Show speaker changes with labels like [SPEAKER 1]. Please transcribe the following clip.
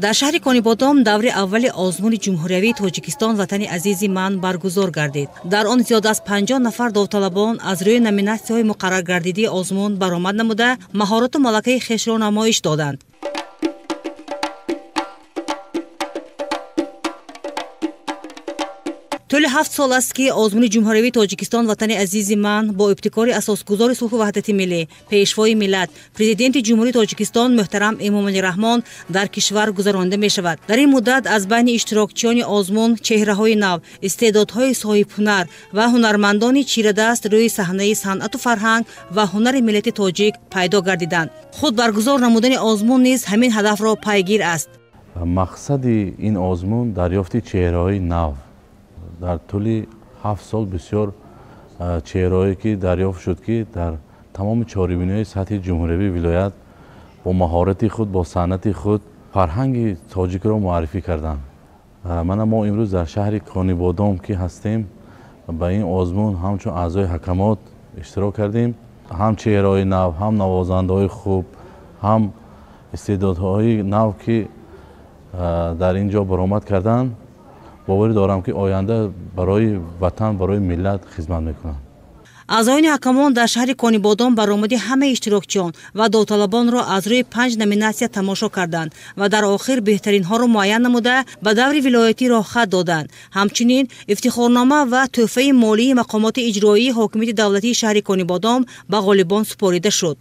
[SPEAKER 1] Дар шаҳри Конибодом даври аввали озмуни ҷумҳуриявии Тоҷикистон «Ватани азизи ман» баргузор гардид. Дар он зиёд аз 50 нафар довталабон аз рӯи номинатсияҳои муқарраргардидии озмун баромад намуда, маҳорату малакаи хешро намоиш доданд. Тӯли 7 сол аст, ки озмуни ҷумҳуриявии Тоҷикистон «Ватани азизи ман» бо ибтикори асосгузори сулҳу ваҳдати миллӣ, пешвои миллат, президенти Ҷумҳурии Тоҷикистон муҳтарам Эмомалӣ Раҳмон дар кишвар гузаронида мешавад. Дар ин муддат аз байни иштирокчиёни озмун чеҳраҳои нав, истеъдодҳои соҳибҳунар ва ҳунармандони чирадаст рӯи саҳнаи санъату фарҳанг ва ҳунари миллати тоҷик пайдо гардиданд. Худ баргузор намудани озмун низ ҳамин ҳадафро пайгир аст.
[SPEAKER 2] Мақсади ин озмун дарёфти чеҳраҳои нав. Дар тӯли 7 сол бисёр чеҳраҳое ки дарёфт шуд, ки дар тамоми чорабиниҳои сатҳи ҷумҳуриявии вилоят бо маҳорати худ, бо санъати худ фарҳанги тоҷикро муаррифӣ карданд. Мана мо имрӯз дар шаҳри Конибодом ки ҳастем, ба ин озмун ҳамчун аъзои ҳакамот иштирок кардем. Ҳам чеҳраҳои нав, ҳам навозандаҳои хуб, ҳам истеъдодҳои нав ки дар ин ҷо баромад карданд, боварӣ дорам, ки оянда барои ватан, барои миллат хизмат мекунанд.
[SPEAKER 1] Аъзоёни ҳакамон дар шаҳри Конибодом баромади ҳамаи иштирокчиён ва довталабонро аз рӯи 5 номинатсия тамошо карданд ва дар охир беҳтаринҳоро муайян намуда, ба даври вилоятӣ роҳхат доданд. Ҳамчунин ифтихорнома ва тӯҳфаи молии мақомоти иҷроии ҳокимияти давлатии шаҳри Конибодом ба ғолибон супорида шуд.